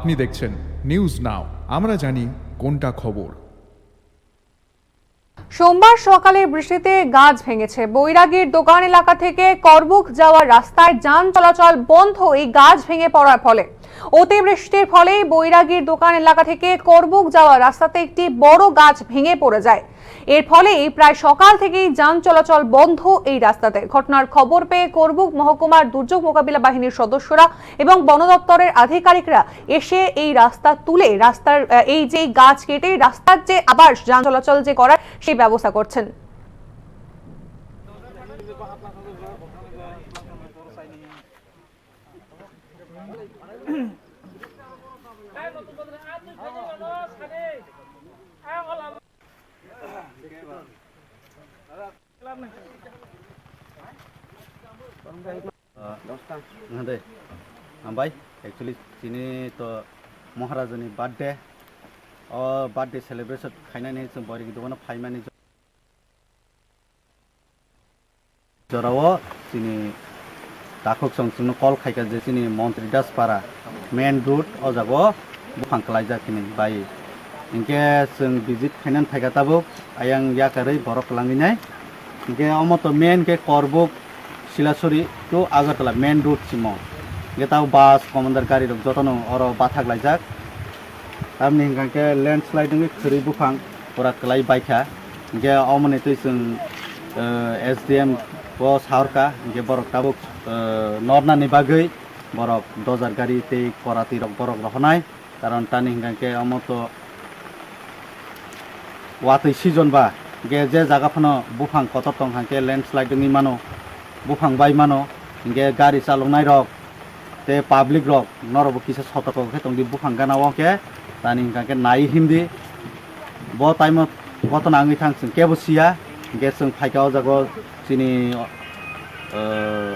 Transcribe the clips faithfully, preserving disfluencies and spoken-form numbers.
আপনি দেখছেন news now, আমরা জানি কোনটা খবর। সোমবার সকালে বৃষ্টিতে গাছ ভেঙেছে। বৈরাগীর দোকান এলাকা থেকে করবুক যাওয়ার রাস্তায় যান চলাচল বন্ধ এই গাছ ভেঙে পড়ার ফলে। অতিবৃষ্টির ফলেই বৈরাগীর দোকান এলাকা থেকে করবুক যাওয়ার রাস্তাতে একটি বড় গাছ ভেঙে পড়ে যায়। এর ফলেই প্রায় সকাল থেকেই যান চলাচল বন্ধ এই রাস্তাতে। ঘটনার খবর পেয়ে করবুক মহকুমার দুর্যোগ মোকাবিলা বাহিনীর সদস্যরা এবং বন দপ্তরের আধিকারিকরা এসে এই রাস্তা তুলে রাস্তার, আহ, এই যে গাছ কেটে রাস্তার যে আবার যান চলাচল যে করার সেই ব্যবস্থা করছেন। Nade, hambai, actually chini to Maharajani birthday, o birthday celebration khainani chwng boirigi dogano phaimani jorao chini takhuk chwng chwngno call khaikha je chini Montri Daspara main road o jago buphang kwlaijak hinwi bai. Hinkhe chwng visit khainani phaikha tabuk, ayang yakarwi borok kwlangwi nai. Hinkhe omo to main khe Korbuk Silasuri to Agartala main road simo. Hinkhe tabuk bus, commander gari rok jotono oro bathak laijak. Tamni hinkha khe landslide wngwi khwrwi buphang pura kwlai baikha. Hinkhe omoni twi chwng, eh, S D M o sahorkha, hinkhe borok tabuk, eh, nornani bagwi borok dojar gari tei korati rok borok rohonai. Karon tani hingka khe omo to watwi season ba, hingke je jaga phano buphang kotor tong hingke landslide wngwi mano, buphang bai mano, hingke gari chaloknai rok tei public rok norok bo kisa sotoko khe tongdi buphang gana o khe tani hingka khe nai himdi. Bo time o gotona wngwi thang chwng kebo siya, hingke chwng phaikha o jaga o chini, eh,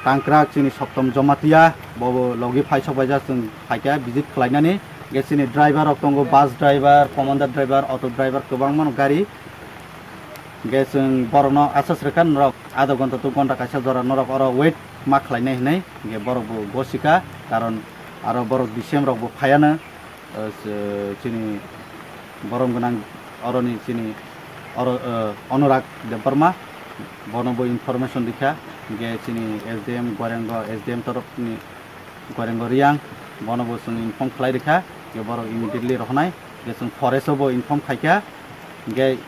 tangkrak chini Soktom Jamatia, bo bo logi phai sok baijak chwng phaikha visit khlainani. Hingke chini driver rok tongo, bus driver, commander driver, auto driver kwbangma no gari. Hingke chwng borokno asas rwkha norok adha ghonta to ghonta kaisa jora norok oro wait ma khlainai hinwi. Hingke borok bo gosika, karon aro borok D C M rok bo phaiano. Eh, se-, chini borom gwnang oroni chini oro, eh, Anurag Debbarma, bono bo information rikha, hingke chini S D M Gorengo, S D M torokni Gorengo Riang, bono bo chwng inform khlai rikha, hingke borok immediately rohonai, hingke chwng forest o bo inform khaikha, hingke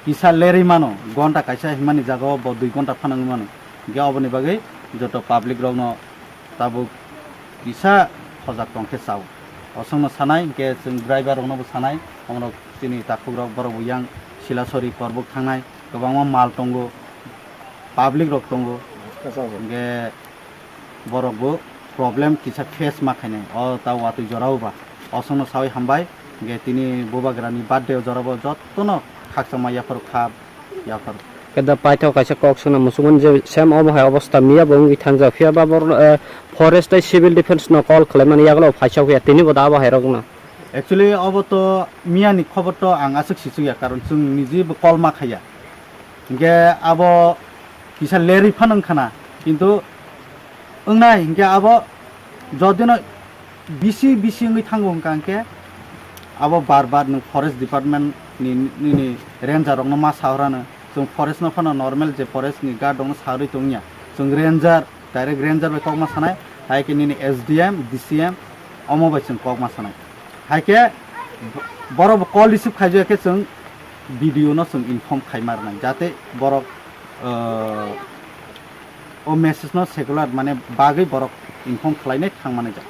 kisa lerwi mano, ghonta kaisa himani jaga o bo dui ghonta phano wngwi mano, hingke oboni bagwi joto public rokno tabuk kisa hojak tong khe chao. Osongno sanai, hingke chwng driver rokno bo sanai, omorok chini takhuk rok borok bo yang Silasori Korbuk thangnai, kwbangma mal tongo, public rok tongo, hingke borok bo problem kisa face ma khainai, o ta watwi jora o ba. Osongno sawi hambai, hingke tini bubagrani birthday o jora bo jotono khakchangma yaphar kha, yaphar. Keda paithak kaisa kok suna muchungmani je sem obo hai obosta miya bo wngwi thangjak, phiya ba bor, eh, forest tei civil defense no call khlaimani yagulo phaisa phiya tini bo da abo hai rok no. Actually obo to miya ni khobor to ang aswk sichukya, karon chwng niji bo call ma khaiya. Hingke abo kisa lerwi phano wngkhana, kintu wngnai hingke abo jodino bisi bisi wngwi thango hingka hingke abo bar bar nwng forest department ni, nini ranger rokno ma sahorano, chwng forest no phano normal je forest ni guard rokno saharwi tongya, chwng ranger, direct ranger bai kokma sanai, hai khe nini S D M, D C M omo bai chwng kokma sanai. Hai khe borok bo call receive khaijak khe chwng B D O no chwng inform khaima rwnai, jate borok, ah, o message no secular mane bagwi borok inform khlainai thangmani jak.